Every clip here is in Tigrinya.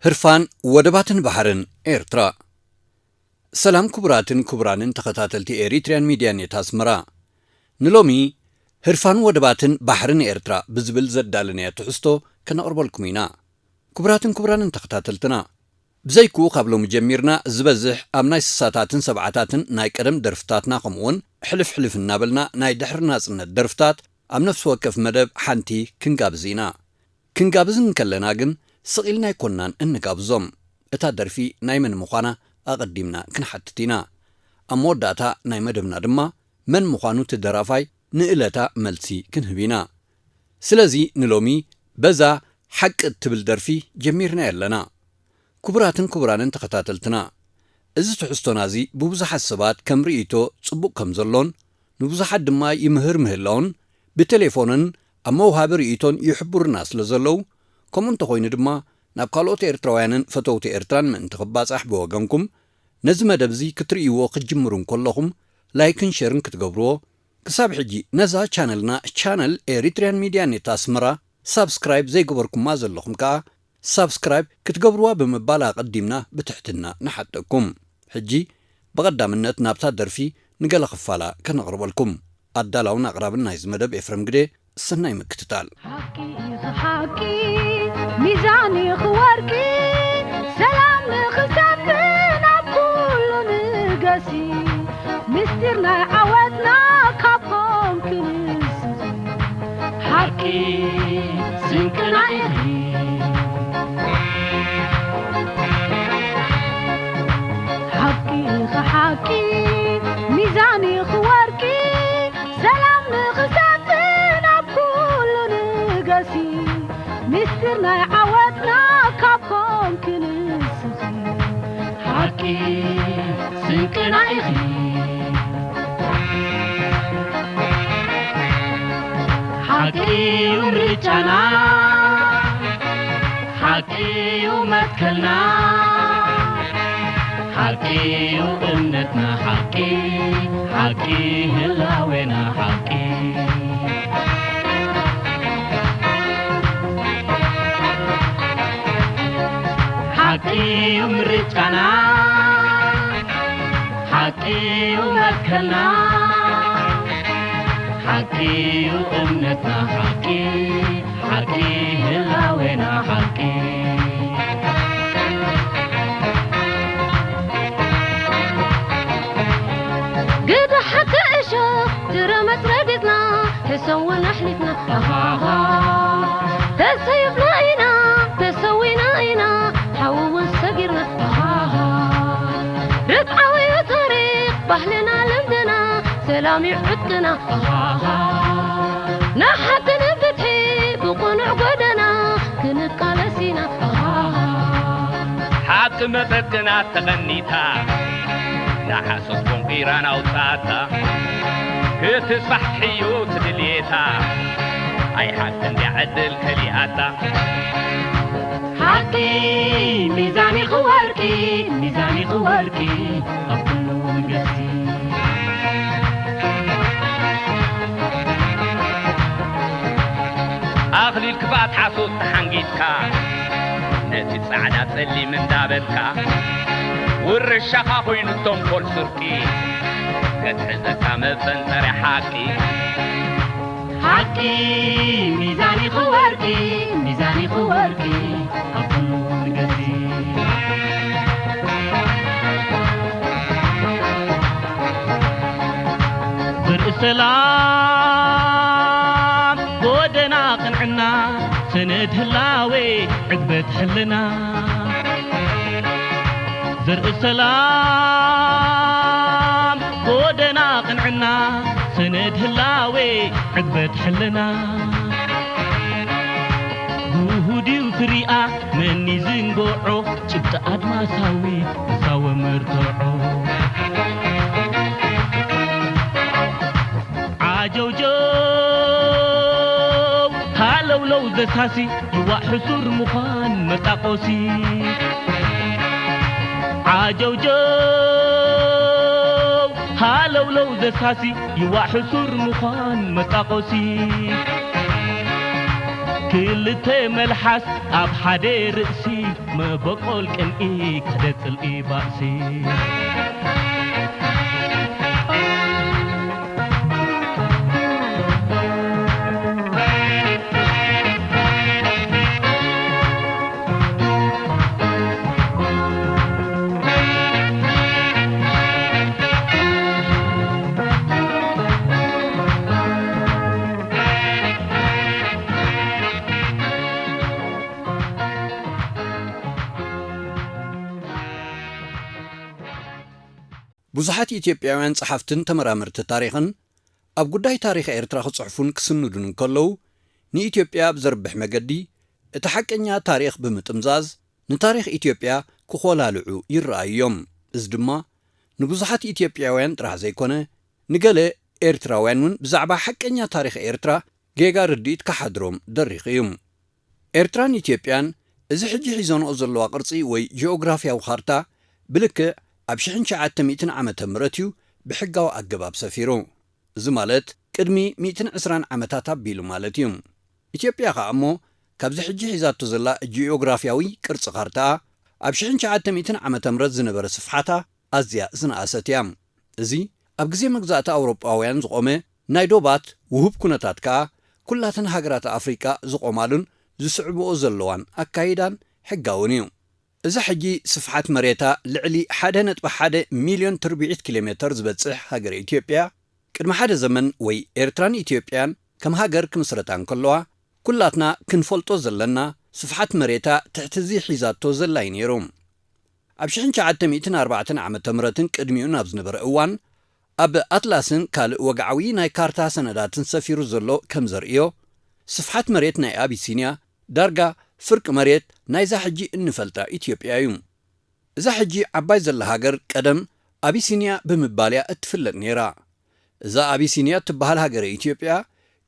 ህርፋን ወደባትን ባሕርን ኤርትራ። ሰላም ክቡራትን ክቡራንን ተኸታተልቲ ኤሪትሪያን ሚድያ ኔት ኣስመራ። ንሎሚ ህርፋን ወደባትን ባሕርን ኤርትራ ብዝብል ዘዳለናዮ ትሕዝቶ ከነቕርበልኩም ኢና። ክቡራትን ክቡራንን ተኸታተልትና፣ ብዘይክኡ ካብ ሎሚ ጀሚርና ዝበዝሕ ኣብ ናይ ስሳታትን ሰብዓታትን ናይ ቀደም ደርፍታትና ከምኡውን ሕልፍ ሕልፍ እናበልና ናይ ድሕሪ ናጽነት ደርፍታት ኣብ ነፍሲ ወከፍ መደብ ሓንቲ ክንጋብዝ ኢና። ክንጋብዝ እንከለና ግን ስቕ ኢልና ኣይኮንናን እንጋብዞም። እታ ደርፊ ናይ መን ምዃና ኣቐዲምና ክንሓትት ኢና። ኣብ መወዳእታ ናይ መደብና ድማ መን ምዃኑ እቲ ደራፋይ ንእለታ መልሲ ክንህብ ኢና። ስለዚ ንሎሚ በዛ ሓቂ እትብል ደርፊ ጀሚርናዮ ኣለና። ክቡራትን ክቡራንን ተኸታተልትና፣ እዚ ትሕዝቶና እዚ ብብዙሓት ሰባት ከም ርእይቶ ጽቡቕ ከም ዘሎን ንብዙሓት ድማ ይምህር ምህላውን ብቴሌፎንን ኣብ መውሃቢ ርእይቶን ይሕብሩና ስለ ዘለዉ፣ ከምኡ እንተኾይኑ ድማ ናብ ካልኦት ኤርትራውያንን ፈተውቲ ኤርትራን ምእንቲ ክባጻሕ ብወገንኩም ነዚ መደብ እዚ ክትርእይዎ ክትጅምሩ እንከለኹም ላይክን ሸርን ክትገብርዎ፣ ክሳብ ሕጂ ነዛ ቻነልና ቻነል ኤሪትሪያን ሚድያ ኔት ኣስመራ ሳብስክራይብ ዘይገበርኩማ ዘለኹም ከኣ ሳብስክራይብ ክትገብርዋ ብምባል ኣቐዲምና ብትሕትና ንሓተኩም። ሕጂ ብቐዳምነት ናብታ ደርፊ ንገለ ክፋላ ከነቕርበልኩም። ኣዳላውን ኣቕራብን ናይዚ መደብ ኤፍረም ግደ። ሰናይ ምክትታል። ሓቂ ኢኺ ሓቂ፣ ሚዛን ኢኺ ወርቂ፣ ሰላም ንኽሰፍን ኣብ ኩሉ ንገሲ፣ ምስጢር ናይ ዓወትና ካብ ኮንኪ ንስኺ፣ ሓቂ ስንቅና ኢኺ። ሓቂ ኢኺ ሓቂ፣ ሚዛን ኢኺ ወርቂ፣ ሰላም ንኽሰፍን ኣብ ኩሉ ንገሲ፣ ምስጢር ናይ ዓወትና ካብ ኮንኪ ንስኺ፣ ሓቂ ስንቅና ኢኺ። ሓቂ እዩ ምርጫና፣ ሓቂ እዩ መትከልና፣ ሓቂ እዩ እምነትና፣ ሓቂ፣ ሓቂ ህላዌና፣ ሓቂ። ሓቂ እዩ ምርጫና፣ ሓቂ እዩ መትከልና፣ ሓቂ እዩ እምነትና፣ ሓቂ፣ ሓቂ ህላዌና፣ ሓቂ። ግደ ሓቂ እሾኽ ትረመጽ ረጊጽና፣ ሕሰም እውን ኣሕሊፍና፣ ኣሃሃ። ተሰይፍና ኢና፣ ተሰዊና ኢና፣ ሓዊ እውን ሰጊርና፣ ኣሃሃ። ርትዓዊ እዩ ታሪኽ ባህልና ልምድና፣ ሰላም እዩ ዕጥቅና፣ ኣሃሃ። ንሓቂ ንፍትሒ ብቕኑዕ ጎደና ክንቃለስ ኢና፣ ኣሃሃ። ሓቂ መጠጥና ተቐኒታ፣ ንሓሶት ቆንቂራ ናውጻታ፣ ክትስፋሕፍሕ እዩ ትድልየታ፣ ኣይ ሓቂ እንድያ ዕድል ከሊኣታ። ሓቂ ሚዛን ኢኺ ወርቂ፣ ሚዛን ኢኺ ወርቂ፣ ኣብ ኩሉ ንገሲ። ኣኽሊል ክፍኣት ሓሶት ተሓንጊጥካ፣ ነቲ ጻዕዳ ጸሊም እንዳበልካ፣ ውርሻኻ ኮይኑ ተንኮል ስርቂ፣ ክትሕዘካ መፈንጠርያ ሓቂ። ሓቂ ሚዛን ኢኺ ወርቂ፣ ሚዛን ኢኺ ወርቂ፣ ኣብ ኩሉ ንገሲ። ብርእሱ ሰላም ጎደና ቅንዕና፣ ሰነድ ህላዌ ዕግበት ሕልና። ዘርኢ ሰላም ጎደና ቅንዕና፣ ሰነድ ህላዌ ዕግበት ሕልና። ጉሁድዩ ትሪኣ መኒ ዝንጎዖ፣ ጭብጢ ኣድማሳዊ እሳወ መርትዖ። ዓጀውጀው ሃለውለው ዘሳሲ፣ ይዋእ ሕሱር ምዃን መጣቆሲ። ዓጀውጀው ሃለውለው ዘሳሲ፣ ይዋእ ሕሱር ምዃን መጣቆሲ። ክልተ መልሓስ ኣብ ሓደ ርእሲ፣ መበቆል ቅንኢ፣ ክሕደት ጽልኢ ባእሲ። ብዙሓት ኢትዮጵያውያን ጸሓፍትን ተመራመርቲ ታሪኽን ኣብ ጉዳይ ታሪኽ ኤርትራ ክጽሕፉን ክስንዱን እንከለዉ፣ ንኢትዮጵያ ብዘርብሕ መገዲ እቲ ሓቀኛ ታሪኽ ብምጥምዛዝ፣ ንታሪኽ ኢትዮጵያ ክኾላልዑ ይረኣዩ እዮም። እዚ ድማ ንብዙሓት ኢትዮጵያውያን ጥራሕ ዘይኮነ፣ ንገለ ኤርትራውያን እውን ብዛዕባ ሓቀኛ ታሪኽ ኤርትራ ጌጋ ርድኢት ክሓድሮም ደሪኹ እዩ። ኤርትራን ኢትዮጵያን እዚ ሕጂ ሒዘንኦ ዘለዋ ቅርጺ ወይ ጂኦግራፍያዊ ካርታ ብልክዕ ኣብ ሽሕን ትሽዓተ ሚእትን ዓመተ ምህረት እዩ ብሕጋዊ ኣገባብ ሰፊሩ። እዚ ማለት ቅድሚ ሚእትን ዕስራን ዓመታት ኣቢሉ ማለት እዩ። ኢትዮጵያ ከኣ እሞ ካብዚ ሕጂ ሒዛቶ ዘላ ጂኦግራፍያዊ ቅርጺ ካርታኣ ኣብ ሽሕን ትሽዓተ ሚእትን ዓመተ ምህረት ዝነበረ ስፍሓታ ኣዝያ ዝነኣሰት እያ። እዚ ኣብ ግዜ መግዛእቲ ኣውሮጳውያን ዝቖመ ናይ ዶባት ውሁብ ኩነታት ከኣ ኩላተን ሃገራት ኣፍሪቃ ዝቖማሉን ዝስዕብኦ ዘለዋን ኣካይዳን ሕጋውን እዩ። እዛ ሕጂ ስፍሓት መሬታ ልዕሊ ሓደ ነጥቢ ሓደ ሚልዮን ትርብዒት ኪሎ ሜተር ዝበጽሕ ሃገረ ኢትዮጵያ፣ ቅድሚ ሓደ ዘመን ወይ ኤርትራን ኢትዮጵያን ከም ሃገር ክምስረታ እንከለዋ፣ ኩላትና ክንፈልጦ ዘለና ስፍሓት መሬታ ትሕቲ እዚ ሒዛቶ ዘላ እዩ ነይሩ። ኣብ ሽሕን ትሽዓተ ሚእትን ኣርባዕተን ዓመተ ምህረትን ቅድሚኡን ኣብ ዝነበረ እዋን፣ ኣብ ኣትላስን ካልእ ወግዓዊ ናይ ካርታ ሰነዳትን ሰፊሩ ዘሎ ከም ዘርእዮ፣ ስፍሓት መሬት ናይ ኣቢሲንያ ዳርጋ ፍርቂ መሬት ናይዛ ሕጂ እንፈልጣ ኢትዮጵያ እዩ። እዛ ሕጂ ዓባይ ዘላ ሃገር ቀደም ኣቢሲንያ ብምባል እያ እትፍለጥ ነይራ። እዛ ኣቢሲንያ እትበሃል ሃገረ ኢትዮጵያ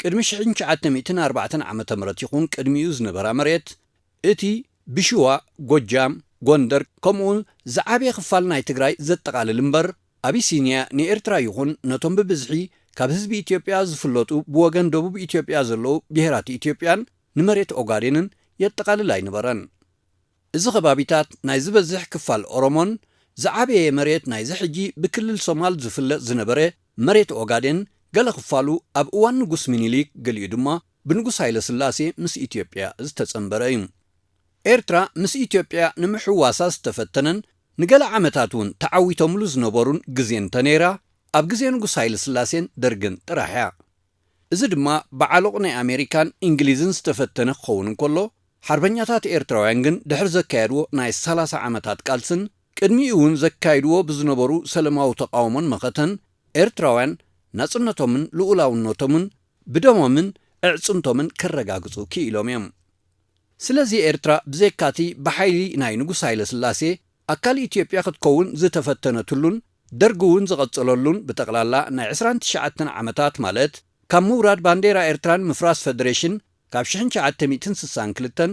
ቅድሚ ሽሕን ትሽዓተ ሚእትን ኣርባዕተን ዓመተ ምህረት ይኹን ቅድሚኡ ዝነበራ መሬት፣ እቲ ብሽዋ፣ ጎጃም፣ ጎንደር ከምኡውን ዝዓበየ ክፋል ናይ ትግራይ ዘጠቓልል እምበር፣ ኣቢሲንያ ንኤርትራ ይኹን ነቶም ብብዝሒ ካብ ህዝቢ ኢትዮጵያ ዝፍለጡ ብወገን ደቡብ ኢትዮጵያ ዘለዉ ብሄራት ኢትዮጵያን ንመሬት ኦጋዴንን የጠቓልል ኣይነበረን። እዚ ከባቢታት ናይ ዝበዝሕ ክፋል ኦሮሞን ዝዓበየ መሬት ናይዚ ሕጂ ብክልል ሶማል ዝፍለጥ ዝነበረ መሬት ኦጋዴን ገለ ክፋሉ ኣብ እዋን ንጉስ ሚኒሊክ፣ ገሊኡ ድማ ብንጉስ ሃይለ ስላሴ ምስ ኢትዮጵያ ዝተጸንበረ እዩ። ኤርትራ ምስ ኢትዮጵያ ንምሕዋሳ ዝተፈተነን ንገለ ዓመታት እውን ተዓዊቶምሉ ዝነበሩን ግዜ እንተነይራ ኣብ ግዜ ንጉስ ሃይለ ስላሴን ደርግን ጥራሕ እያ። እዚ ድማ ብዓሎቕ ናይ ኣሜሪካን እንግሊዝን ዝተፈተነ ክኸውን እንከሎ፣ ሓርበኛታት ኤርትራውያን ግን ድሕሪ ዘካየድዎ ናይ ሰላሳ ዓመታት ቃልስን ቅድሚኡ እውን ዘካይድዎ ብዝነበሩ ሰለማዊ ተቓውሞን መኸተን፣ ኤርትራውያን ናጽነቶምን ልኡላውነቶምን ብደሞምን ኣዕጽምቶምን ከረጋግጹ ክኢሎም እዮም። ስለዚ ኤርትራ ብዘይካቲ ብሓይሊ ናይ ንጉስ ሃይለ ስላሴ ኣካል ኢትዮጵያ ክትከውን ዝተፈተነትሉን ደርጊ እውን ዝቐጸለሉን ብጠቕላላ ናይ ዕስራን ትሽዓተን ዓመታት ማለት ካብ ምውራድ ባንዴራ ኤርትራን ምፍራስ ፈደሬሽን ካብ ሽሕን ትሽዓተ ሚእትን ስሳን ክልተን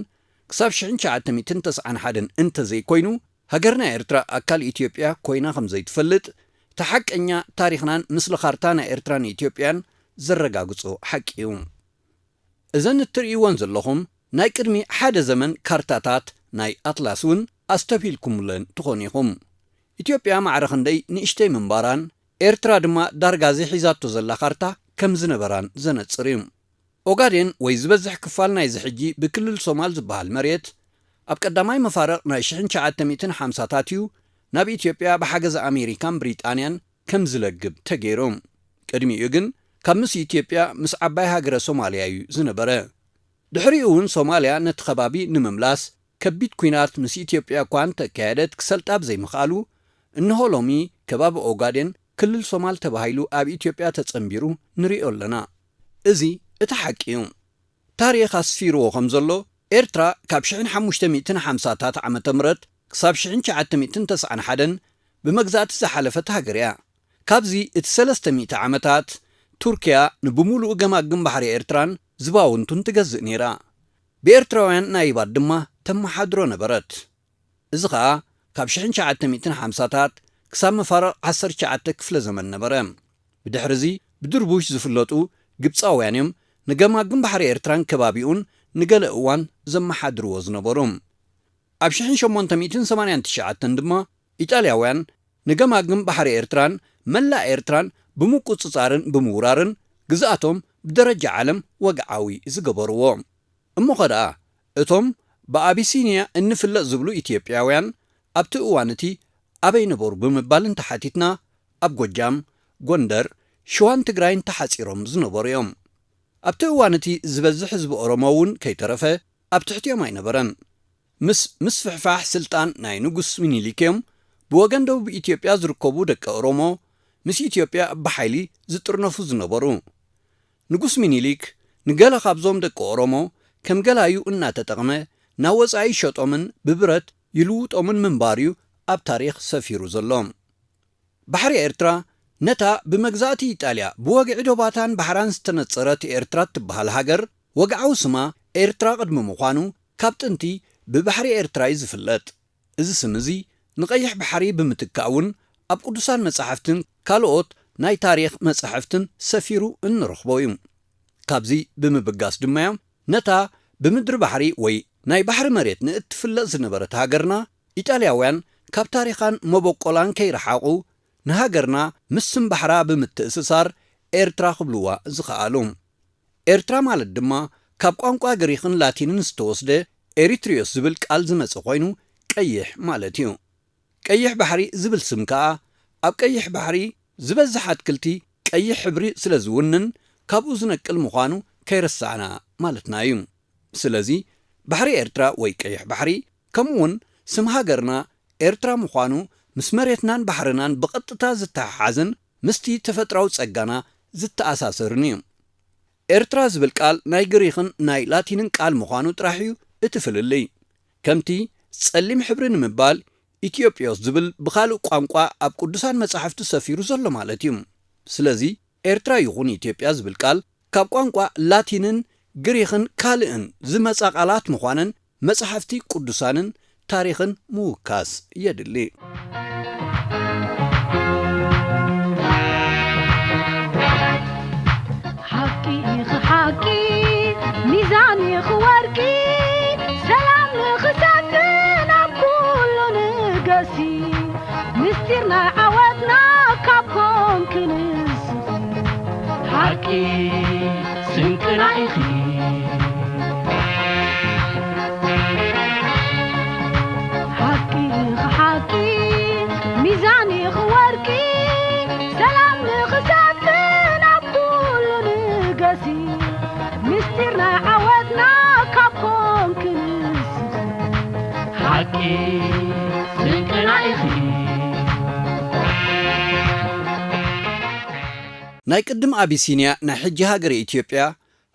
ክሳብ ሽሕን ትሽዓተ ሚእትን ተስዓን ሓደን እንተዘይኮይኑ፣ ሃገርና ኤርትራ ኣካል ኢትዮጵያ ኮይና ከም ዘይትፈልጥ፣ እቲ ሓቀኛ ታሪኽናን ምስሊ ካርታ ናይ ኤርትራን ኢትዮጵያን ዘረጋግጾ ሓቂ እዩ። እዘን እትርእይወን ዘለኹም ናይ ቅድሚ ሓደ ዘመን ካርታታት ናይ ኣትላስ እውን ኣስተብሂልኩምለን ትኾኑ ኢኹም። ኢትዮጵያ ማዕረ ክንደይ ንእሽተይ ምንባራን፣ ኤርትራ ድማ ዳርጋ እዚ ሒዛቶ ዘላ ካርታ ከም ዝነበራን ዘነጽር እዩ። ኦጋዴን ወይ ዝበዝሕ ክፋል ናይዚ ሕጂ ብክልል ሶማል ዝበሃል መሬት፣ ኣብ ቀዳማይ መፋርቕ ናይ ሽሕን ትሽዓተ ሚእትን ሓምሳታት እዩ ናብ ኢትዮጵያ ብሓገዝ ኣሜሪካን ብሪጣንያን ከም ዝለግብ ተገይሩ። ቅድሚኡ ግን ካብ ምስ ኢትዮጵያ ምስ ዓባይ ሃገረ ሶማልያ እዩ ዝነበረ። ድሕሪኡ እውን ሶማልያ ነቲ ከባቢ ንምምላስ ከቢድ ኲናት ምስ ኢትዮጵያ እኳ እንተካየደት ክሰልጣ ብዘይምኽኣሉ፣ እንሆ ሎሚ ከባቢ ኦጋዴን ክልል ሶማል ተባሂሉ ኣብ ኢትዮጵያ ተጸንቢሩ ንሪኦ ኣለና። እዚ እቲ ሓቂ እዩ። ታሪኽ ኣስፊርዎ ከም ዘሎ፣ ኤርትራ ካብ ሽሕን ሓሙሽተ ሚእትን ሓምሳታት ዓመተ ምህረት ክሳብ ሽሕን ትሽዓተ ሚእትን ተስዓን ሓደን ብመግዛእቲ ዝሓለፈት ሃገር እያ። ካብዚ እቲ ሰለስተ ሚእቲ ዓመታት ቱርኪያ ንብምሉኡ ገማግም ባሕሪ ኤርትራን ዝባውንቱን ትገዝእ ነይራ። ብኤርትራውያን ናይባት ድማ ተመሓድሮ ነበረት። እዚ ኸኣ ካብ ሽሕን ትሽዓተ ሚእትን ሓምሳታት ክሳብ መፋርቕ ዓሰርተ ትሽዓተ ክፍለ ዘመን ነበረ። ብድሕሪ እዚ ብድርቡሽ ዝፍለጡ ግብጻውያን እዮም ንገማግም ባሕሪ ኤርትራን ከባቢኡን ንገለ እዋን ዘመሓድርዎ ዝነበሩ። ኣብ ሽሕን ሸሞንተ ሚእትን ሰማንያን ትሽዓተን ድማ ኢጣልያውያን ንገማግም ባሕሪ ኤርትራን መላእ ኤርትራን ብምቁጽጻርን ብምውራርን ግዝኣቶም ብደረጃ ዓለም ወግዓዊ ዝገበርዎ። እሞ ኸ ደኣ እቶም ብኣቢሲንያ እንፍለጥ ዝብሉ ኢትዮጵያውያን ኣብቲ እዋን እቲ ኣበይ ነበሩ ብምባል እንተሓቲትና፣ ኣብ ጎጃም፣ ጎንደር፣ ሸዋን ትግራይን ተሓጺሮም ዝነበሩ እዮም። ኣብቲ እዋን እቲ ዝበዝሕ ህዝቢ ኦሮሞ እውን ከይተረፈ ኣብ ትሕቲኦም ኣይነበረን። ምስ ምስፍሕፋሕ ስልጣን ናይ ንጉስ ሚኒሊክ እዮም ብወገን ደቡብ ኢትዮጵያ ዝርከቡ ደቂ ኦሮሞ ምስ ኢትዮጵያ ብሓይሊ ዝጥርነፉ ዝነበሩ። ንጉስ ሚኒሊክ ንገለ ካብዞም ደቂ ኦሮሞ ከም ገላዩ እናተጠቕመ ናብ ወጻኢ ይሸጦምን ብብረት ይልውጦምን ምንባሩ እዩ ኣብ ታሪኽ ሰፊሩ ዘሎ። ባሕሪ ኤርትራ ነታ ብመግዛእቲ ኢጣልያ ብወግዒ ዶባታን ባሕራን ዝተነጸረት ኤርትራ እትበሃል ሃገር ወግዓዊ ስማ ኤርትራ ቅድሚ ምዃኑ ካብ ጥንቲ ብባሕሪ ኤርትራ እዩ ዝፍለጥ። እዚ ስም እዚ ንቐይሕ ባሕሪ ብምትካእ እውን ኣብ ቅዱሳን መጻሕፍትን ካልኦት ናይ ታሪኽ መጻሕፍትን ሰፊሩ እንረኽቦ እዩ። ካብዚ ብምብጋስ ድማ እዮም ነታ ብምድሪ ባሕሪ ወይ ናይ ባሕሪ መሬት ንእትፍለጥ ዝነበረት ሃገርና ኢጣልያውያን ካብ ታሪኻን መበቆላን ከይረሓቑ ንሃገርና ምስ ስም ባሕራ ብምትእስሳር ኤርትራ ክብልዋ ዝኸኣሉ። ኤርትራ ማለት ድማ ካብ ቋንቋ ግሪኽን ላቲንን ዝተወስደ ኤሪትሪዮስ ዝብል ቃል ዝመጸ ኮይኑ ቀይሕ ማለት እዩ። ቀይሕ ባሕሪ ዝብል ስም ከኣ ኣብ ቀይሕ ባሕሪ ዝበዝሕ ኣትክልቲ ቀይሕ ሕብሪ ስለ ዝውንን ካብኡ ዝነቅል ምዃኑ ከይረሳዕና ማለትና እዩ። ስለዚ ባሕሪ ኤርትራ ወይ ቀይሕ ባሕሪ ከምኡውን ስም ሃገርና ኤርትራ ምዃኑ ምስ መሬትናን ባሕርናን ብቐጥታ ዝተሓሓዝን ምስቲ ተፈጥራዊ ጸጋና ዝተኣሳሰርን እዩ። ኤርትራ ዝብል ቃል ናይ ግሪኽን ናይ ላቲንን ቃል ምዃኑ ጥራሕ እዩ እቲ ፍልልይ። ከምቲ ጸሊም ሕብሪ ንምባል ኢትዮጵዮስ ዝብል ብኻልእ ቋንቋ ኣብ ቅዱሳን መጻሕፍቲ ሰፊሩ ዘሎ ማለት እዩ። ስለዚ ኤርትራ ይኹን ኢትዮጵያ ዝብል ቃል ካብ ቋንቋ ላቲንን ግሪኽን ካልእን ዝመጻ ቃላት ምዃነን መጻሕፍቲ ቅዱሳንን ታሪኽን ምውካስ የድሊ። ሓቂ ኢኺ ሓቂ፣ ሚዛን ኢኺ ወርቂ፣ ሰላም ንኽሰፍን ኣብ ኩሉ ንገሲ፣ ምስጢር ናይ ዓወትና ካብ ኮንኪ ንስኺ። ሓቂ ስንቅና ኢኺ። ሓቂ ኢኺ ሓቂ፣ ሚዛን ኢኺ ወርቂ፣ ሰላም ንኽሰፍን ኣብ ኩሉ ንገሲ፣ ምስጢር ናይ ዓወትና ካብ ኮንኪ ንስኺ። ሓቂ ስንቅና ኢኺ። ናይ ቅድም ኣቢሲንያ ናይ ሕጂ ሃገረ ኢትዮጵያ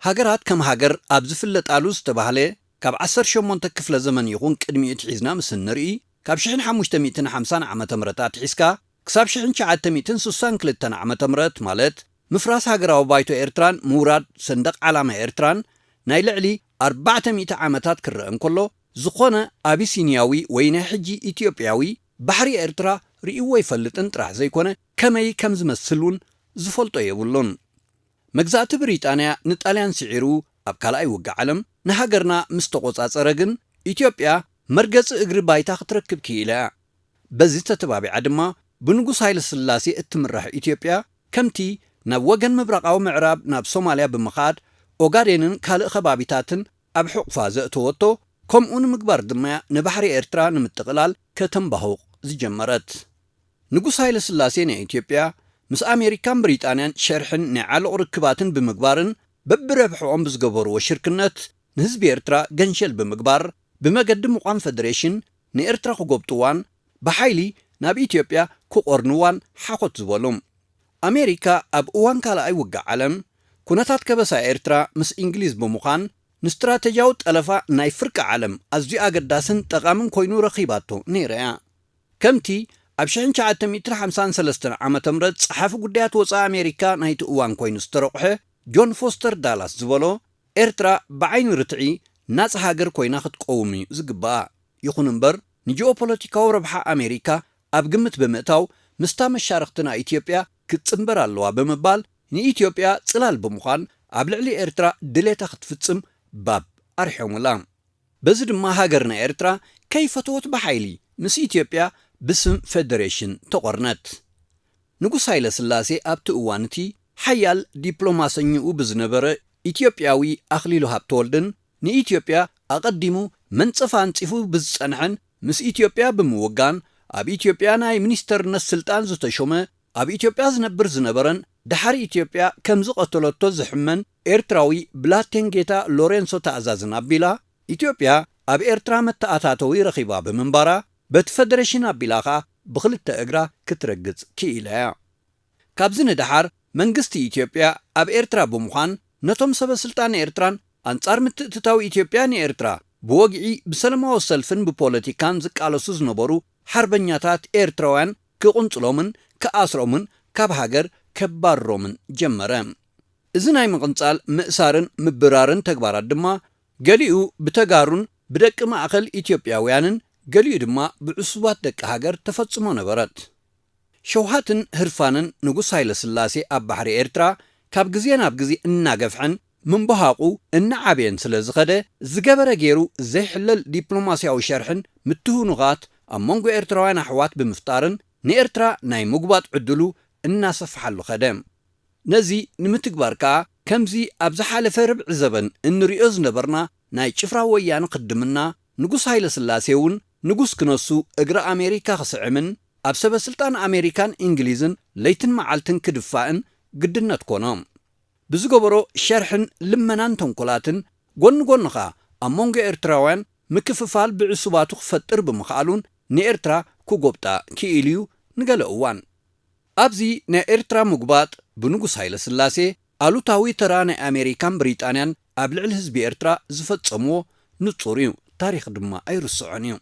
ሃገራት ከም ሃገር ኣብ ዝፍለጣሉ ዝተባህለ ካብ ዓሰርተ ሸሞንተ ክፍለ ዘመን ይኹን ቅድሚኡ ትሒዝና ምስ እንርኢ ካብ ሽሕን ሓሙሽተ ሚእትን ሓምሳን ዓመተ ምህረት ኣትሒዝካ ክሳብ ሽሕን ትሽዓተ ሚእትን ስሳን ክልተን ዓመተ ምህረት ማለት ምፍራስ ሃገራዊ ባይቶ ኤርትራን ምውራድ ሰንደቕ ዓላማ ኤርትራን ናይ ልዕሊ ኣርባዕተ ሚእቲ ዓመታት ክረአ እንከሎ ዝኾነ ኣቢሲንያዊ ወይ ናይ ሕጂ ኢትዮጵያዊ ባሕሪ ኤርትራ ርእይዎ ኣይፈልጥን ጥራሕ ዘይኮነ ከመይ ከም ዝመስል እውን ዝፈልጦ የብሉን። መግዛእቲ ብሪጣንያ ንጣልያን ስዒሩ ኣብ ካልኣይ ውግእ ዓለም ንሃገርና ምስ ተቖጻጸረ ግን ኢትዮጵያ መርገጺ እግሪ ባይታ ክትረክብ ክኢላ እያ። በዚ ተተባቢዓ ድማ ብንጉስ ሃይለ ስላሴ እትምራሕ ኢትዮጵያ ከምቲ ናብ ወገን ምብራቓዊ ምዕራብ ናብ ሶማልያ ብምኻድ ኦጋዴንን ካልእ ከባቢታትን ኣብ ሕቑፋ ዘእተወቶ ከምኡ ንምግባር ድማ እያ ንባሕሪ ኤርትራ ንምጥቕላል ከተንባሁቕ ዝጀመረት። ንጉስ ሃይለ ስላሴ ናይ ኢትዮጵያ ምስ ኣሜሪካን ብሪጣንያን ሸርሕን ናይ ዓሎቕ ርክባትን ብምግባርን በብረብሕኦም ብዝገበርዎ ሽርክነት ንህዝቢ ኤርትራ ገንሸል ብምግባር ብመገዲ ምቋም ፈደሬሽን ንኤርትራ ክጎብጥዋን ብሓይሊ ናብ ኢትዮጵያ ክቖርንዋን ሓኾት ዝበሉ። ኣሜሪካ ኣብ እዋን ካልኣይ ውግእ ዓለም ኩነታት ከበሳ ኤርትራ ምስ እንግሊዝ ብምዃን ንስትራተጂያዊ ጠለፋ ናይ ፍርቂ ዓለም ኣዝዩ ኣገዳስን ጠቓምን ኮይኑ ረኺባቶ ነይራ እያ። ከምቲ ኣብ ሽሕን ትሽዓተ ሚእትን ሓምሳን ሰለስተን ዓመተ ምህረት ጸሓፊ ጉዳያት ወጻኢ ኣሜሪካ ናይቲ እዋን ኮይኑ ዝተረቑሐ ጆን ፎስተር ዳላስ ዝበሎ፣ ኤርትራ ብዓይኒ ርትዒ ናጻ ሃገር ኮይና ክትቀውም እዩ ዝግባኣ። ይኹን እምበር ንጂኦፖለቲካዊ ረብሓ ኣሜሪካ ኣብ ግምት ብምእታው ምስታ መሻርኽትና ኢትዮጵያ ክትጽንበር ኣለዋ ብምባል ንኢትዮጵያ ጽላል ብምዃን ኣብ ልዕሊ ኤርትራ ድሌታ ክትፍጽም ባብ ኣርሒሙላ። በዚ ድማ ሃገርና ኤርትራ ከይፈተወት ብሓይሊ ምስ ኢትዮጵያ ብስም ፈደሬሽን ተቖርነት። ንጉስ ሃይለ ስላሴ ኣብቲ እዋን እቲ ሓያል ዲፕሎማሰኝኡ ብዝነበረ ኢትዮጵያዊ ኣኽሊሉ ሃብተወልድን ንኢትዮጵያ ኣቐዲሙ መንጸፍ ኣንጺፉ ብዝጸንሐን ምስ ኢትዮጵያ ብምውጋን ኣብ ኢትዮጵያ ናይ ሚኒስተርነት ስልጣን ዝተሾመ ኣብ ኢትዮጵያ ዝነብር ዝነበረን ድሓር ኢትዮጵያ ከም ዝቐተለቶ ዝሕመን ኤርትራዊ ብላቴን ጌታ ሎሬንሶ ተኣዛዝን ኣቢላ ኢትዮጵያ ኣብ ኤርትራ መተኣታተዊ ረኺባ ብምንባራ በቲ ፈደሬሽን ኣቢላ ኸኣ ብኽልተ እግራ ክትረግጽ ክኢላ እያ። ካብዚ ንደሓር መንግስቲ ኢትዮጵያ ኣብ ኤርትራ ብምዃን ነቶም ሰበ ስልጣን ኤርትራን ኣንጻር ምትእትታው ኢትዮጵያ ንኤርትራ ብወግዒ ብሰለማዊ ሰልፍን ብፖለቲካን ዝቃለሱ ዝነበሩ ሓርበኛታት ኤርትራውያን ክቕንጽሎምን ክኣስሮምን ካብ ሃገር ከባርሮምን ጀመረ። እዚ ናይ ምቕንጻል ምእሳርን ምብራርን ተግባራት ድማ ገሊኡ ብተጋሩን ብደቂ ማእኸል ኢትዮጵያውያንን ገሊኡ ድማ ብዕሱባት ደቂ ሃገር ተፈጽሞ ነበረት። ሸውሃትን ህርፋንን ንጉስ ሃይለ ስላሴ ኣብ ባሕሪ ኤርትራ ካብ ግዜ ናብ ግዜ እናገፍሐን ምንባሃቑ እናዓበየን ስለ ዝኸደ ዝገበረ ገይሩ ዘይሕለል ዲፕሎማስያዊ ሸርሕን ምትህኑቓት ኣብ መንጎ ኤርትራውያን ኣሕዋት ብምፍጣርን ንኤርትራ ናይ ምጉባጥ ዕድሉ እናሰፍሓሉ ኸደ። ነዚ ንምትግባር ከኣ ከምዚ ኣብ ዝሓለፈ ርብዒ ዘበን እንርእዮ ዝነበርና ናይ ጭፍራ ወያነ ክድምና ንጉስ ሃይለ ስላሴ እውን ንጉስ ክነሱ እግሪ ኣሜሪካ ክስዕምን ኣብ ሰበ ስልጣን ኣሜሪካን እንግሊዝን ለይትን መዓልትን ክድፋእን ግድነት ኮኖ። ብዝገበሮ ሸርሕን ልመናን ተንኮላትን ጎኒ ጎኒ ኸኣ ኣብ መንጎ ኤርትራውያን ምክፍፋል ብዕሱባቱ ክፈጥር ብምኽኣሉን ንኤርትራ ክጎብጣ ክኢሉ እዩ ንገለ እዋን። ኣብዚ ናይ ኤርትራ ምጉባጥ ብንጉስ ሃይለ ስላሴ ኣሉታዊ ተራ ናይ ኣሜሪካን ብሪጣንያን ኣብ ልዕሊ ህዝቢ ኤርትራ ዝፈጸምዎ ንጹር እዩ። ታሪኽ ድማ ኣይርስዖን እዩ።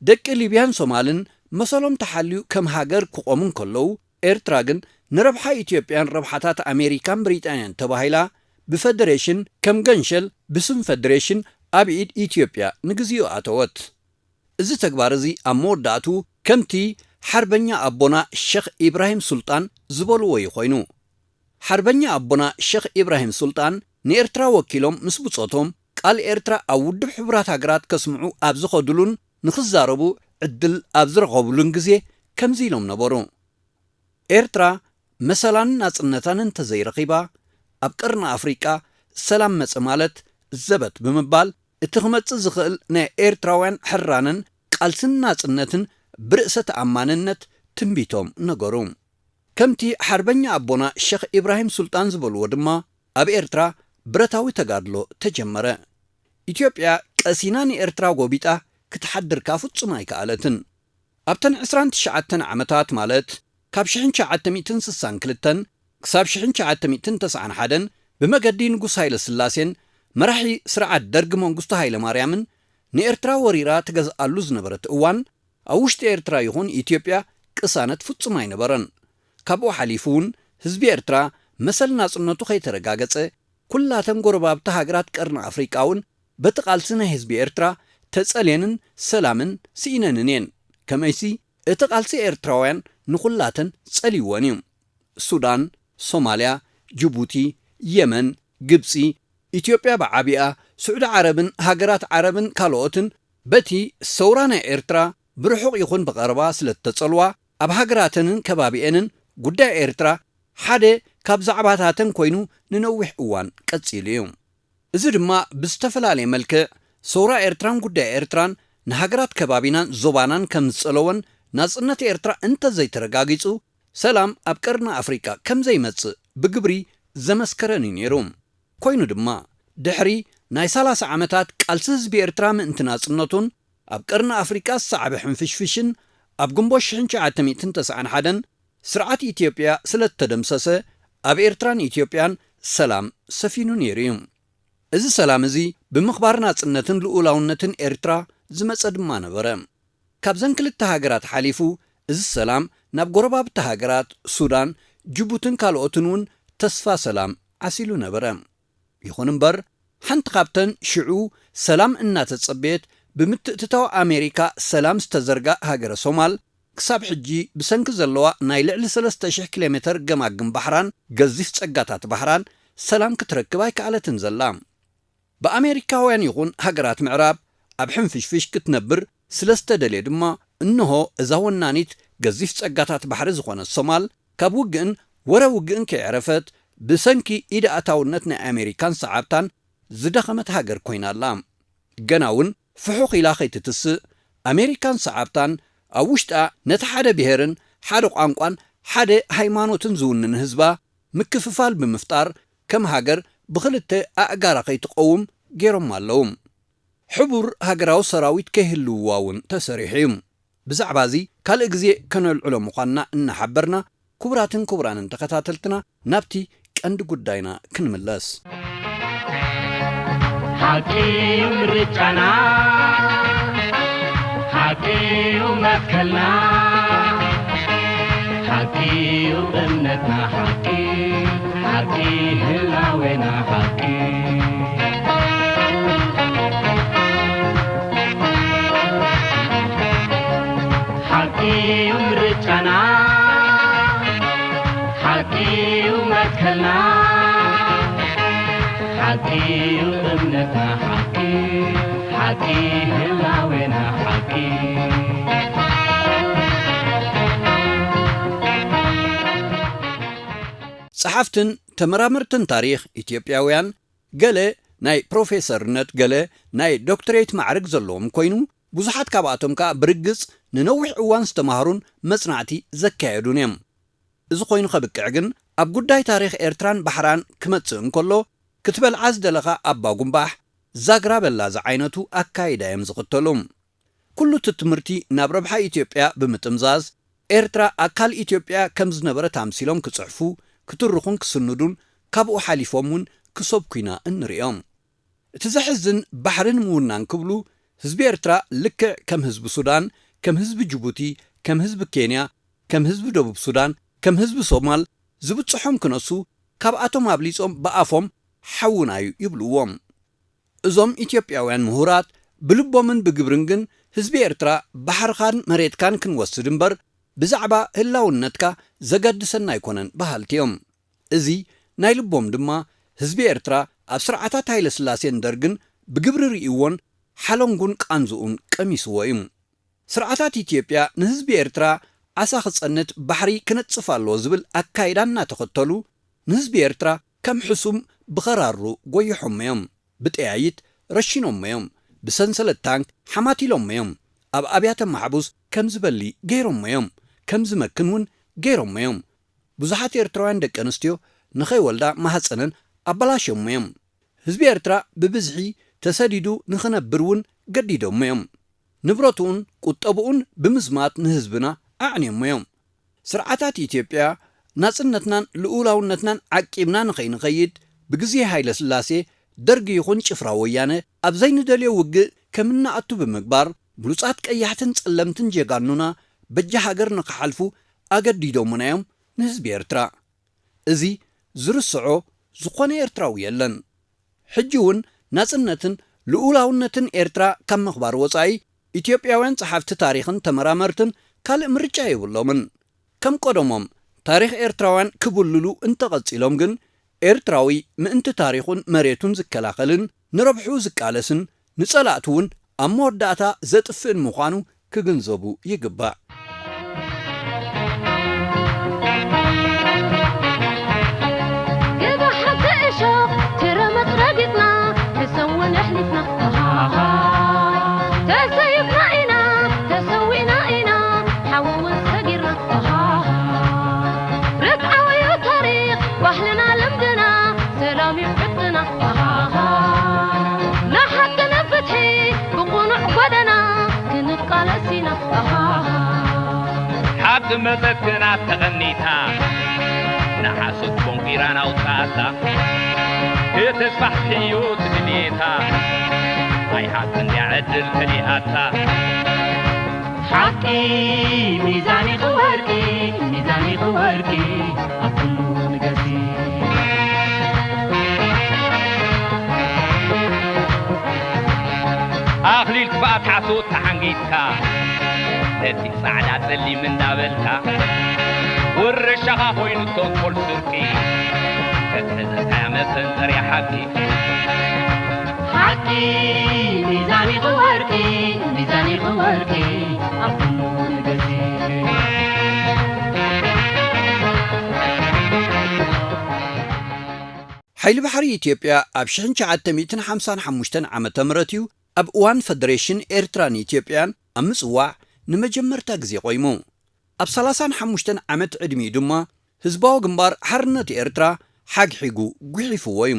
ደቂ ሊብያን ሶማልን መሰሎም ተሓልዩ ከም ሃገር ክቖሙ እንከለዉ ኤርትራ ግን ንረብሓ ኢትዮጵያን ረብሓታት ኣሜሪካን ብሪጣንያን ተባሂላ ብፈደሬሽን ከም ገንሸል ብስም ፈደሬሽን ኣብ ኢድ ኢትዮጵያ ንግዚኡ ኣተወት። እዚ ተግባር እዚ ኣብ መወዳእቱ ከምቲ ሓርበኛ ኣቦና ሸኽ ኢብራሂም ሱልጣን ዝበልዎ እዩ ኮይኑ። ሓርበኛ ኣቦና ሸኽ ኢብራሂም ሱልጣን ንኤርትራ ወኪሎም ምስ ብጾቶም ቃል ኤርትራ ኣብ ውድብ ሕቡራት ሃገራት ከስምዑ ኣብ ዝኸዱሉን ንኽዛረቡ ዕድል ኣብ ዝረኸቡሉን ግዜ ከምዚ ኢሎም ነበሩ። ኤርትራ መሰላን ናጽነታን እንተዘይረኺባ ኣብ ቀርኒ ኣፍሪቃ ሰላም መጸ ማለት ዘበት ብምባል እቲ ክመጽእ ዝኽእል ናይ ኤርትራውያን ሕራንን ቃልስን ናጽነትን ብርእሰ ተኣማንነት ትንቢቶም ነገሩ። ከምቲ ሓርበኛ ኣቦና ሸኽ ኢብራሂም ሱልጣን ዝበልዎ ድማ ኣብ ኤርትራ ብረታዊ ተጋድሎ ተጀመረ። ኢትዮጵያ ቀሲና ንኤርትራ ጎቢጣ ክትሓድርካ ፍጹም ኣይከኣለትን። ኣብተን ዕስራን ትሽዓተን ዓመታት ማለት ካብ ሽሕን ትሽዓተ ሚእትን ስሳን ክልተን ክሳብ ሽሕን ትሽዓተ ሚእትን ተስዓን ሓደን ብመገዲ ንጉስ ሃይለ ስላሴን መራሒ ስርዓት ደርግ መንግስቱ ሃይለ ማርያምን ንኤርትራ ወሪራ ትገዝኣሉ ዝነበረት እዋን ኣብ ውሽጢ ኤርትራ ይኹን ኢትዮጵያ ቅሳነት ፍጹም ኣይነበረን። ካብኡ ሓሊፉ እውን ህዝቢ ኤርትራ መሰል ናጽነቱ ከይተረጋገጸ ኩላተን ጎረባብቲ ሃገራት ቀርኒ ኣፍሪቃ እውን በቲ ቃልሲ ናይ ህዝቢ ኤርትራ ተጸልየንን ሰላምን ስኢነንን እየን። ከመይሲ እቲ ቃልሲ ኤርትራውያን ንኹላተን ጸልይወን እዩ። ሱዳን፣ ሶማልያ፣ ጅቡቲ፣ የመን፣ ግብጺ፣ ኢትዮጵያ ብዓቢኣ፣ ስዑዲ ዓረብን ሃገራት ዓረብን ካልኦትን በቲ ሰውራ ናይ ኤርትራ ብርሑቕ ይኹን ብቐረባ ስለ እተጸልዋ ኣብ ሃገራተንን ከባቢኤንን ጉዳይ ኤርትራ ሓደ ካብ ዛዕባታተን ኮይኑ ንነዊሕ እዋን ቀጺሉ እዩ። እዚ ድማ ብዝተፈላለየ መልክዕ ሰውራ ኤርትራን ጉዳይ ኤርትራን ንሃገራት ከባቢናን ዞባናን ከም ዝጸለወን ናጽነት ኤርትራ እንተዘይተረጋጊጹ ሰላም ኣብ ቀርኒ ኣፍሪቃ ከም ዘይመጽእ ብግብሪ ዘመስከረን እዩ ነይሩ። ኮይኑ ድማ፣ ድሕሪ ናይ ሰላሳ ዓመታት ቃልሲ ህዝቢ ኤርትራ ምእንቲ ናጽነቱን ኣብ ቀርኒ ኣፍሪቃ ዝሰዓበ ሕንፍሽፍሽን፣ ኣብ ግንቦት ሽሕን ትሽዓተ ሚእትን ተስዓን ሓደን ስርዓት ኢትዮጵያ ስለ እተደምሰሰ፣ ኣብ ኤርትራን ኢትዮጵያን ሰላም ሰፊኑ ነይሩ እዩ። እዚ ሰላም እዚ ብምኽባር ናጽነትን ልኡላውነትን ኤርትራ ዝመጸ ድማ ነበረ። ካብዘን ክልተ ሃገራት ሓሊፉ፣ እዚ ሰላም ናብ ጎረባብቲ ሃገራት ሱዳን፣ ጅቡትን ካልኦትን እውን ተስፋ ሰላም ዓሲሉ ነበረ። ይኹን እምበር፣ ሓንቲ ካብተን ሽዑ ሰላም እናተጸበየት ብምትእትታው ኣሜሪካ ሰላም ዝተዘርጋ ሃገረ ሶማል፣ ክሳብ ሕጂ ብሰንኪ ዘለዋ ናይ ልዕሊ ሰለስተ ሽሕ ኪሎ ሜተር ገማግም ባሕራን ገዚፍ ጸጋታት ባሕራን ሰላም ክትረክብ ኣይከኣለትን ዘላ። ብኣሜሪካውያን ይኹን ሃገራት ምዕራብ ኣብ ሕንፍሽፍሽ ክትነብር ስለ ዝተደልየ ድማ፣ እንሆ እዛ ወናኒት ገዚፍ ጸጋታት ባሕሪ ዝኾነት ሶማል፣ ካብ ውግእን ወረ ውግእን ከየዕረፈት፣ ብሰንኪ ኢድ ኣእታውነት ናይ ኣሜሪካን ሰዓብታን ዝደኸመት ሃገር ኮይና ኣላ። ገና እውን ፍሑኽ ኢላ ከይትትስእ፣ ኣሜሪካን ሰዓብታን ኣብ ውሽጣ ነቲ ሓደ ብሄርን ሓደ ቋንቋን ሓደ ሃይማኖትን ዝውንን ህዝባ ምክፍፋል ብምፍጣር፣ ከም ሃገር ብኽልተ ኣእጋራ ከይትቀውም ገይሮማ ኣለዉ። ሕቡር ሃገራዊ ሰራዊት ከይህልውዋ እውን ተሰሪሑ እዩ። ብዛዕባ እዚ ካልእ ግዜ ከነልዕሎ ምዃንና እናሓበርና፣ ክቡራትን ክቡራንን ተኸታተልትና፣ ናብቲ ቀንዲ ጉዳይና ክንምለስ። ሓቂ እዩ ምርጫና፣ ሓቂ እዩ መትከልና፣ ሓቂ እዩ እምነትና፣ ሓቂ፣ ሓቂ ህላዌና፣ ሓቂ። ሓቂ እዩ ምርጫና፣ ሓቂ እዩ መትከልና፣ ሓቂ እዩ እምነትና፣ ሓቂ፣ ሓቂ ህላዌና፣ ሓቂ። ጸሓፍትን ተመራመርትን ታሪኽ ኢትዮጵያውያን፣ ገለ ናይ ፕሮፌሰርነት፣ ገለ ናይ ዶክትሬት ማዕርግ ዘለዎም ኮይኑ፣ ብዙሓት ካብኣቶም ከኣ ብርግጽ ንነዊሕ እዋን ዝተማህሩን መጽናዕቲ ዘካየዱን እዮም። እዚ ኮይኑ ከብቅዕ ግን፣ ኣብ ጉዳይ ታሪኽ ኤርትራን ባሕራን ክመጽእ እንከሎ፣ ክትበልዓ ዝደለኻ ኣባ ጉንባሕ፣ ዛግራ በላ ዝዓይነቱ ኣካይዳ እዮም ዝኽተሉ። ኩሉ እቲ ትምህርቲ ናብ ረብሓ ኢትዮጵያ ብምጥምዛዝ፣ ኤርትራ ኣካል ኢትዮጵያ ከም ዝነበረት ኣምሲሎም ክጽሕፉ፣ ክትርኹን ክስንዱን፣ ካብኡ ሓሊፎም እውን ክሰብኩ ኢና እንርእዮም። እቲ ዘሕዝን፣ ባሕሪ ንምውናን ክብሉ፣ ህዝቢ ኤርትራ ልክዕ ከም ህዝቢ ሱዳን፣ ከም ህዝቢ ጅቡቲ፣ ከም ህዝቢ ኬንያ፣ ከም ህዝቢ ደቡብ ሱዳን፣ ከም ህዝቢ ሶማል፣ ዝብጽሖም ክነሱ፣ ካብኣቶም ኣብሊጾም ብኣፎም ሓውና እዩ ይብልዎም። እዞም ኢትዮጵያውያን ምሁራት፣ ብልቦምን ብግብርን ግን፣ ህዝቢ ኤርትራ ባሕርኻን መሬትካን ክንወስድ እምበር፣ ብዛዕባ ህላውነትካ ዘገድሰና ኣይኮነን በሃልቲ እዮም። እዚ ናይ ልቦም ድማ፣ ህዝቢ ኤርትራ ኣብ ስርዓታት ሃይለ ስላሴን ደርግን ብግብሪ ርእይዎን ሓለንጉን ቃንዝኡን ቀሚስዎ እዩ። ስርዓታት ኢትዮጵያ ንህዝቢ ኤርትራ ዓሳ ክጸንት ባሕሪ ክነጽፍ ኣለዎ ዝብል ኣካይዳ እናተኸተሉ፣ ንህዝቢ ኤርትራ ከም ሕሱም ብኸራሩ ጎይሖሞ እዮም። ብጠያይት ረሺኖሞ እዮም። ብሰንሰለት ታንክ ሓማቲሎሞ እዮም። ኣብ ኣብያተ ማሕቡስ ከም ዝበሊ ገይሮሞ እዮም። ከም ዝመክን እውን ገይሮሞ እዮም። ብዙሓት ኤርትራውያን ደቂ ኣንስትዮ ንኸይወልዳ ማህጸነን ኣበላሽዮሞ እዮም። ህዝቢ ኤርትራ ብብዝሒ ተሰዲዱ ንኽነብር እውን ገዲዶሞ እዮም። ንብረትኡን ቁጠብኡን ብምዝማት ንህዝብና ኣዕንዮሞ እዮም። ስርዓታት ኢትዮጵያ ናጽነትናን ልኡላውነትናን ዓቂብና ንኸይንኸይድ፣ ብግዜ ሃይለ ስላሴ፣ ደርጊ ይኹን ጭፍራ ወያነ ኣብ ዘይንደልዮ ውግእ ከም እንኣቱ ብምግባር፣ ብሉጻት ቀያሕትን ጸለምትን ጀጋኑና በጃ ሃገር ንኽሓልፉ ኣገዲዶሙና እዮም ንህዝቢ ኤርትራ። እዚ ዝርስዖ ዝኾነ ኤርትራዊ የለን። ሕጂ እውን ናጽነትን ልኡላውነትን ኤርትራ ካብ ምኽባር ወጻኢ፣ ኢትዮጵያውያን ጸሓፍቲ ታሪኽን ተመራመርትን ካልእ ምርጫ የብሎምን። ከም ቀደሞም ታሪኽ ኤርትራውያን ክብልሉ እንተቐጺሎም ግን፣ ኤርትራዊ ምእንቲ ታሪኹን መሬቱን ዝከላኸልን ንረብሕኡ ዝቃለስን፣ ንጸላእቱ እውን ኣብ መወዳእታ ዘጥፍእን ምዃኑ ክግንዘቡ ይግባእ። ገባሕ ሓንቲ እሾኽ ትረመጽ ረጊጽና፣ ክሰውን ኣሕሊፍና፣ ኣሃሃ። ተሰይፍና ኢና፣ ተሰዊእና ኢና፣ ሓዊ እውን ሰጊርና፣ ኣሃሃ። ይፍትና። ኣሃሃ። ንሓቂ ንፍትሒ ብቕኑዕ ጎደና ክንቃለስ ኢና። ኣሃሃ። ሓቂ መጸክና ተቐኒታ፣ ንሓሶት ቦንቂራ ናውጻኣታ። ከተስፋሕፍሕ እዩ ትድልየታ፣ ኣይ ሓቂ እንድያ ዕድል ከሊኣታ። ሓቂ ሚዛን ኢኺ ወርቂ፣ ሚዛን ኢኺ ወርቂ፣ ኣብ ኩሉ ንገሲ። ኣኽሊል ክፍኣት ሓሶት ተሓንጊጥካ፣ ነቲ ጻዕዳ ጸሊም እንዳበልካ፣ ወረሻኻ ኮይኑ ተንኮል ስርቂ፣ ተትሕዘካ እያ መፈንጠርያ ሓቂ። ሓቂ ሚዛን ኢኺ ወርቂ፣ ሚዛን ኢኺ ወርቂ፣ ኣብ ኩሉ ንገሲ። ሓይሊ ባሕሪ ኢትዮጵያ ኣብ ሽሕን ትሽዓተ ሚእትን ሓምሳን ሓሙሽተን ዓመተ ምህረት እዩ ኣብ እዋን ፈደሬሽን ኤርትራን ኢትዮጵያን ኣብ ምጽዋዕ ንመጀመርታ ግዜ ቆይሙ። ኣብ ሰላሳን ሓሙሽተን ዓመት ዕድሚኡ ድማ ህዝባዊ ግንባር ሓርነት ኤርትራ ሓግሒጉ ጉሒፍዎ እዩ።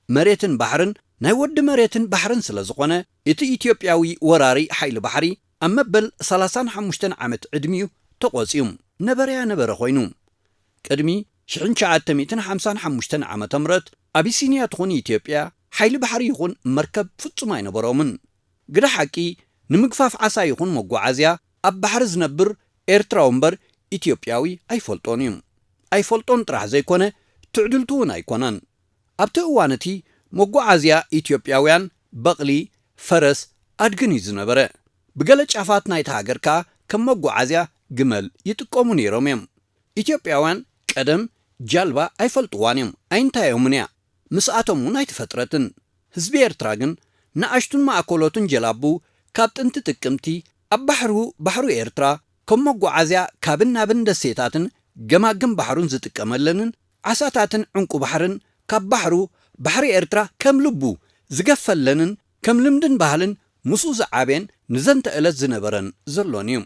መሬትን ባሕርን ናይ ወዲ መሬትን ባሕርን ስለ ዝኾነ፣ እቲ ኢትዮጵያዊ ወራሪ ሓይሊ ባሕሪ ኣብ መበል ሰላሳን ሓሙሽተን ዓመት ዕድሚኡ ተቖጽዩ ነበረያ ነበረ ኮይኑ። ቅድሚ ሽሕን ትሽዓተ ሚእትን ሓምሳን ሓሙሽተን ዓመተ ምህረት ኣቢሲንያ ትኹን ኢትዮጵያ ሓይሊ ባሕሪ ይኹን መርከብ ፍጹም ኣይነበሮምን። ግደ ሓቂ ንምግፋፍ ዓሳ ይኹን መጓዓዝያ ኣብ ባሕሪ ዝነብር ኤርትራዊ እምበር ኢትዮጵያዊ ኣይፈልጦን እዩ። ኣይፈልጦን ጥራሕ ዘይኮነ ትዕድልቱ እውን ኣይኮነን። ኣብቲ እዋን እቲ መጓዓዝያ ኢትዮጵያውያን በቕሊ፣ ፈረስ፣ ኣድግን እዩ ዝነበረ። ብገለ ጫፋት ናይታ ሃገር ከኣ ከም መጓዓዝያ ግመል ይጥቀሙ ነይሮም እዮም። ኢትዮጵያውያን ቀደም ጃልባ ኣይፈልጥዋን እዮም፣ ኣይንታዮምን እያ። ምስኣቶም እውን ኣይተፈጥረትን። ህዝቢ ኤርትራ ግን ንኣሽቱን ማእከሎትን ጀላቡ ካብ ጥንቲ ጥቅምቲ ኣብ ባሕሩ፣ ባሕሩ ኤርትራ ከም መጓዓዝያ ካብን ናብን ደሴታትን ገማግም ባሕሩን ዝጥቀመለንን ዓሳታትን ዕንቁ ባሕርን ካብ ባሕሩ፣ ባሕሪ ኤርትራ ከም ልቡ ዝገፈለንን ከም ልምድን ባህልን ምስኡ ዝዓብየን ንዘንተ እለት ዝነበረን ዘሎን እዩ።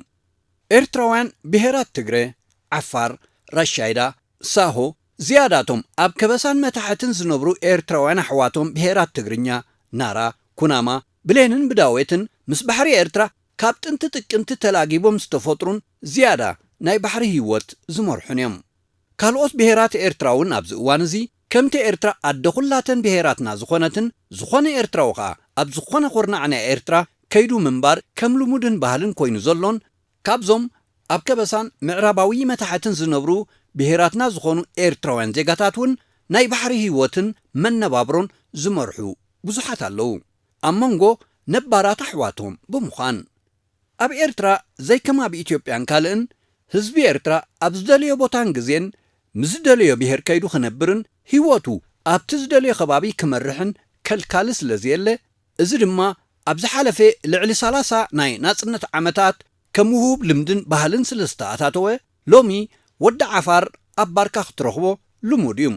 ኤርትራውያን ብሄራት ትግረ፣ ዓፋር፣ ራሻይዳ፣ ሳሆ፣ ዝያዳቶም ኣብ ከበሳን መታሕትን ዝነብሩ ኤርትራውያን ኣሕዋቶም ብሄራት ትግርኛ፣ ናራ፣ ኩናማ፣ ብሌንን ብዳዌትን ምስ ባሕሪ ኤርትራ ካብ ጥንቲ ጥቅምቲ ተላጊቦም ዝተፈጥሩን ዝያዳ ናይ ባሕሪ ህይወት ዝመርሑን እዮም። ካልኦት ብሄራት ኤርትራ እውን ኣብዚ እዋን እዚ ከምቲ ኤርትራ ኣደ ኩላተን ብሄራትና ዝኾነትን ዝኾነ ኤርትራዊ ኸኣ ኣብ ዝኾነ ኩርናዕ ናይ ኤርትራ ከይዱ ምንባር ከም ልሙድን ባህልን ኮይኑ ዘሎን ካብዞም ኣብ ከበሳን ምዕራባዊ መታሕትን ዝነብሩ ብሄራትና ዝኾኑ ኤርትራውያን ዜጋታት እውን ናይ ባሕሪ ህይወትን መነባብሮን ዝመርሑ ብዙሓት ኣለዉ። ኣብ መንጎ ነባራት ኣሕዋቶም ብምዃን። ኣብ ኤርትራ ዘይከም ኣብ ኢትዮጵያን ካልእን ህዝቢ ኤርትራ ኣብ ዝደለዮ ቦታን ግዜን ምስ ዝደለዮ ብሄር ከይዱ ክነብርን ህይወቱ ኣብቲ ዝደለዮ ከባቢ ክመርሕን ከልካሊ ስለ ዘየለ፣ እዚ ድማ ኣብ ዝሓለፈ ልዕሊ ሰላሳ ናይ ናጽነት ዓመታት ከም ውሁብ ልምድን ባህልን ስለ ዝተኣታተወ፣ ሎሚ ወዲ ዓፋር ኣብ ባርካ ክትረኽቦ ልሙድ እዩ።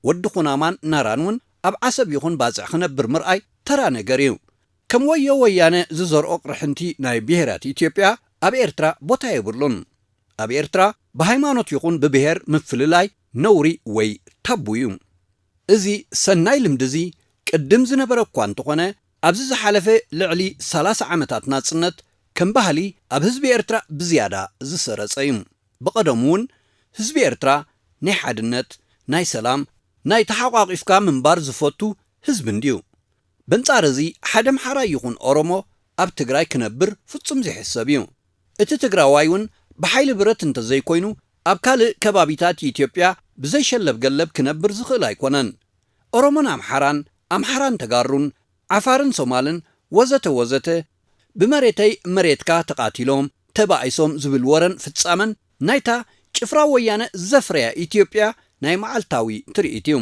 ወዲ ኩናማን ናራን እውን ኣብ ዓሰብ ይኹን ባጽዕ ክነብር ምርኣይ ተራ ነገር እዩ። ከም ወዮ ወያነ ዝዘርኦ ቅርሕንቲ ናይ ብሄራት ኢትዮጵያ ኣብ ኤርትራ ቦታ የብሉን። ኣብ ኤርትራ ብሃይማኖት ይኹን ብብሄር ምፍልላይ ነውሪ ወይ ታቡ እዩ። እዚ ሰናይ ልምዲ እዚ ቅድም ዝነበረ እኳ እንተኾነ፣ ኣብዚ ዝሓለፈ ልዕሊ ሰላሳ ዓመታት ናጽነት ከም ባህሊ ኣብ ህዝቢ ኤርትራ ብዝያዳ ዝሰረጸ እዩ። ብቐደሙ እውን ህዝቢ ኤርትራ ናይ ሓድነት፣ ናይ ሰላም፣ ናይ ተሓቋቒፍካ ምንባር ዝፈቱ ህዝቢ እንድዩ። በንጻር እዚ ሓደ ኣምሓራይ ይኹን ኦሮሞ ኣብ ትግራይ ክነብር ፍጹም ዘይሕሰብ እዩ። እቲ ትግራዋይ እውን ብሓይሊ ብረት እንተዘይኮይኑ ኣብ ካልእ ከባቢታት ኢትዮጵያ ብዘይሸለብ ገለብ ክነብር ዝኽእል ኣይኮነን። ኦሮሞን ኣምሓራን፣ ኣምሓራን ተጋሩን፣ ዓፋርን ሶማልን ወዘተ ወዘተ ብመሬተይ መሬትካ ተቓቲሎም፣ ተባኢሶም ዝብል ወረን ፍጻመን ናይታ ጭፍራ ወያነ ዘፍረያ ኢትዮጵያ ናይ መዓልታዊ ትርኢት እዩ።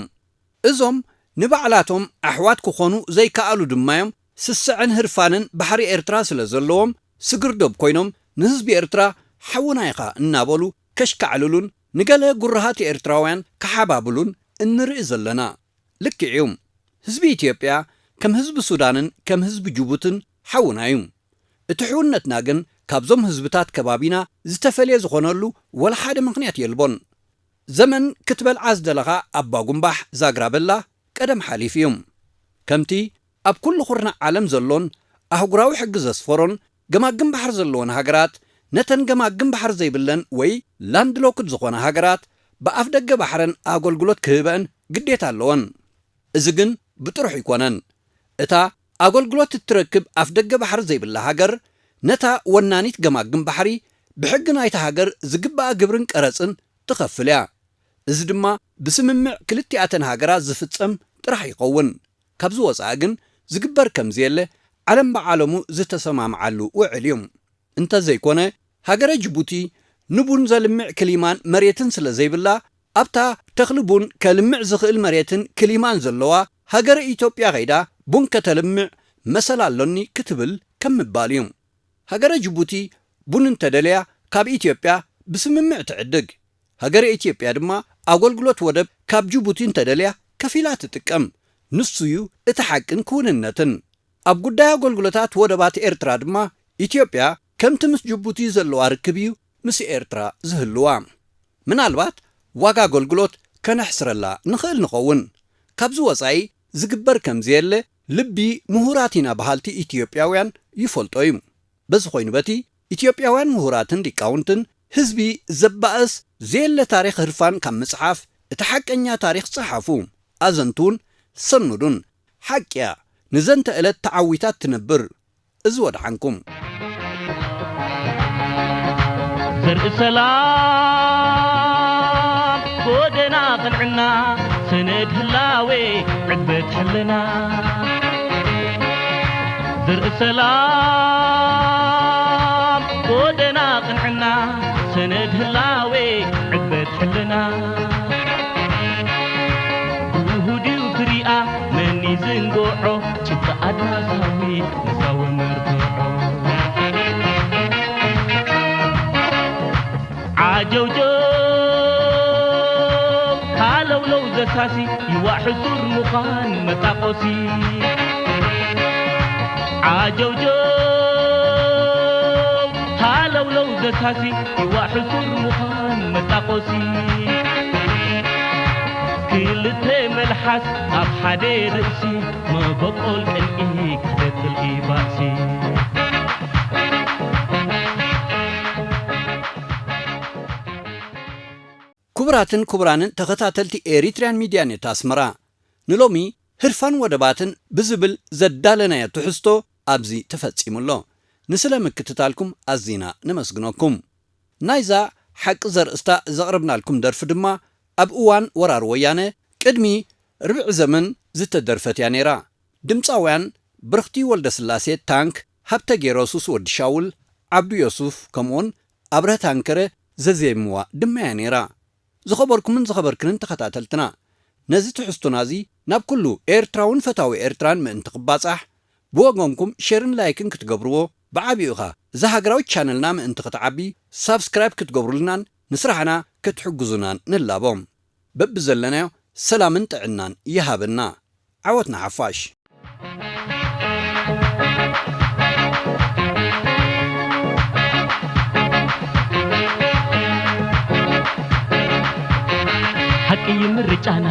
እዞም ንባዕላቶም ኣሕዋት ክኾኑ ዘይከኣሉ ድማዮም ስስዐን ህርፋንን ባሕሪ ኤርትራ ስለ ዘለዎም ስግር ዶብ ኮይኖም ንህዝቢ ኤርትራ ሓውና ኢኻ እናበሉ ከሽካዕልሉን ንገለ ጉርሃት ኤርትራውያን ክሓባብሉን እንርኢ ዘለና። ልክዕ እዩ። ህዝቢ ኢትዮጵያ ከም ህዝቢ ሱዳንን ከም ህዝቢ ጅቡትን ሓውና እዩ። እቲ ሕውነትና ግን ካብዞም ህዝብታት ከባቢና ዝተፈልየ ዝኾነሉ ወላ ሓደ ምኽንያት የልቦን። ዘመን ክትበልዓ ዝደለኻ ኣባ ጉምባሕ ዛግራ በላ፣ ቀደም ሓሊፉ እዩ። ከምቲ ኣብ ኩሉ ኩርናዕ ዓለም ዘሎን ኣህጉራዊ ሕጊ ዘስፈሮን ገማግም ባሕሪ ዘለወን ሃገራት፣ ነተን ገማግም ባሕሪ ዘይብለን ወይ ላንድሎክድ ዝኾና ሃገራት ብኣፍ ደገ ባሕረን ኣገልግሎት ክህበን ግዴታ ኣለወን። እዚ ግን ብጥሩሕ ኣይኮነን። እታ ኣገልግሎት እትረክብ ኣፍ ደገ ባሕሪ ዘይብላ ሃገር፣ ነታ ወናኒት ገማግም ባሕሪ ብሕጊ ናይታ ሃገር ዝግባኣ ግብርን ቀረጽን ትኸፍል እያ። እዚ ድማ ብስምምዕ ክልቲኣተን ሃገራት ዝፍጸም ጥራሕ ይኸውን። ካብዚ ወጻኢ ግን ዝግበር ከም ዘየለ ዓለም ብዓለሙ ዝተሰማምዓሉ ውዕል እዩ። እንተዘይኮነ፣ ሃገረ ጅቡቲ ንቡን ዘልምዕ ክሊማን መሬትን ስለ ዘይብላ፣ ኣብታ ተኽሊ ቡን ከልምዕ ዝኽእል መሬትን ክሊማን ዘለዋ ሃገረ ኢትዮጵያ ከይዳ ቡን ከተልምዕ መሰል ኣሎኒ ክትብል ከም ምባል እዩ። ሃገረ ጅቡቲ ቡን እንተደልያ ካብ ኢትዮጵያ ብስምምዕ ትዕድግ። ሃገረ ኢትዮጵያ ድማ ኣገልግሎት ወደብ ካብ ጅቡቲ እንተደልያ ከፊላ ትጥቀም። ንሱ እዩ እቲ ሓቅን ክውንነትን። ኣብ ጉዳይ ኣገልግሎታት ወደባት ኤርትራ ድማ ኢትዮጵያ ከምቲ ምስ ጅቡቲ ዘለዋ ርክብ እዩ ምስ ኤርትራ ዝህልዋ። ምናልባት ዋጋ ኣገልግሎት ከነሕስረላ ንኽእል ንኸውን። ካብዚ ወጻኢ ዝግበር ከም ዘየለ ልቢ ምሁራት ኢና በሃልቲ ኢትዮጵያውያን ይፈልጦ እዩ። በዚ ኮይኑ በቲ ኢትዮጵያውያን ምሁራትን ሊቃውንትን ህዝቢ ዘባእስ ዘየለ ታሪኽ ህርፋን ካብ ምጽሓፍ እቲ ሓቀኛ ታሪኽ ጸሓፉ፣ ኣዘንቱን ሰኑዱን። ሓቂ እያ፣ ንዘንተ ዕለት ተዓዊታት ትነብር። እዚ ወድሓንኩም። ዘርኢ ሰላም ጎደና ቅንዕና ሰነድ ህላዌ ዕግበት ሕልና። ዘርኢ ሰላም ጎደና ቅንዕና ሰነድ ህላዌ ዕግበት ሕልና። ብውሁድ እዩ ክሪኣ መን ይዝንግዖ ጭብጢ ኣድማሳዊ ንሳዊ መርትዖ። ዓጀውጀው ሃለውለው ዘሳሲ ይዋእ ሕሱር ምዃን መጣቆሲ። ዓጀውጀው ሃለውለው ዘሳሲ ይዋእ ሕሱር ምዃን መጣቆሲ። ክልተ መልሓስ ኣብ ሓደ ርእሲ መበቆል ቅንኢ ክደቅል ባእሲ። ክቡራትን ክቡራንን ተኸታተልቲ ኤሪትሪያን ሚድያ ኔት ኣስመራ፣ ንሎሚ ህርፋን ወደባትን ብዝብል ዘዳለናዮ ትሕዝቶ ኣብዚ ተፈጺሙ ኣሎ። ንስለ ምክትታልኩም ኣዚና ነመስግነኩም። ናይዛ ሓቂ ዘርእስታ ዘቕረብናልኩም ደርፊ ድማ ኣብ እዋን ወራር ወያነ ቅድሚ ርብዒ ዘመን ዝተደርፈት እያ ነይራ። ድምጻውያን ብርኽቲ ወልደስላሴ ታንክ፣ ሃብተ ጌሮሱስ ወዲ ሻውል፣ ዓብዱ ዮሱፍ ከምኡውን ኣብረህ ታንከረ ዘዜምዋ ድማ እያ ነይራ። ዝኸበርኩምን ዝኸበርክንን ተኸታተልትና፣ ነዚ ትሕዝቶና እዚ ናብ ኩሉ ኤርትራውን ፈታዊ ኤርትራን ምእንቲ ክባጻሕ፣ ብወገንኩም ሼርን ላይክን ክትገብርዎ፣ ብዓቢኡ ኸኣ እዛ ሃገራዊት ቻነልና ምእንቲ ክትዓቢ ሳብስክራይብ ክትገብሩልናን ንስራሕና ክትሕግዙናን ንላቦ። በብዘለናዮ ሰላምን ጥዕናን ይሃበና። ዓወት ንሓፋሽ። ሓቂ እዩ ምርጫና፣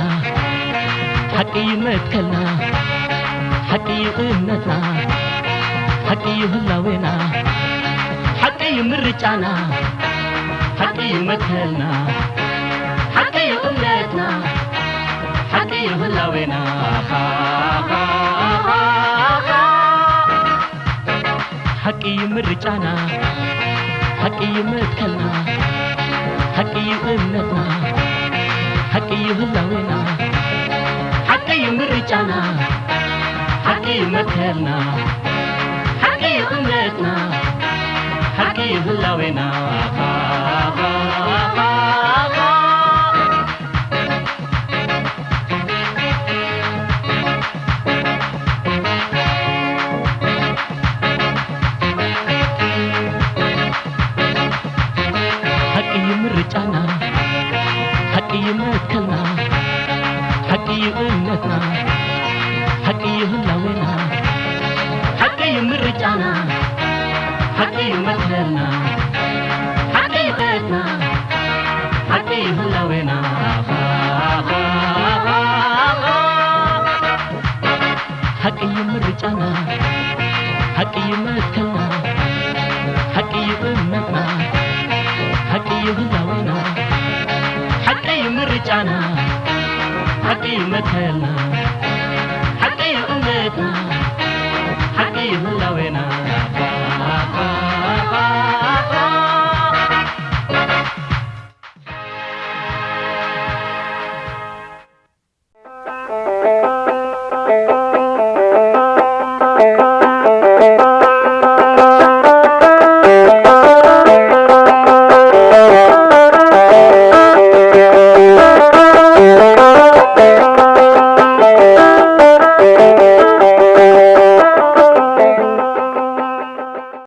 ሓቂ እዩ መትከልና፣ ሓቂ እዩ እምነትና፣ ሓቂ እዩ ህላዌና። ሓቂ እዩ ምርጫና፣ ሓቂ እዩ መትከልና፣ ሓቂ እዩ እምነትና፣ ሓቂ እዩ ህላዌና። ሓቂ እዩ ምርጫና፣ ሓቂ እዩ መትከልና፣ ሓቂ እዩ እምነትና፣ ሓቂ እዩ ህላዌና። ሓቂ እዩ ምርጫና፣ ሓቂ እዩ መትከልና፣ ሓቂ እዩ እምነትና፣ ሓቂ እዩ ህላዌና። ሓቂ እዩ ምርጫና፣ ሓቂ እዩ መትከልና፣ ሓቂ እዩ እምነትና፣ ሓቂ እዩ ህላዌና። ሓቂ እዩ ምርጫና፣ ሓቂ እዩ መትከልና፣ ሓቂ እዩ እምነትና፣ ሓቂ እዩ ህላዌና። ሓቂ እዩ መትከልና፣ ሓቂ እዩ እምነትና፣ ሓቂ እዩ ህላዌና፣ ሓቂ እዩ ምርጫና፣ ሓቂ እዩ መትከልና፣ ሓቂ እዩ እምነትና፣ ሓቂ እዩ ህላዌና።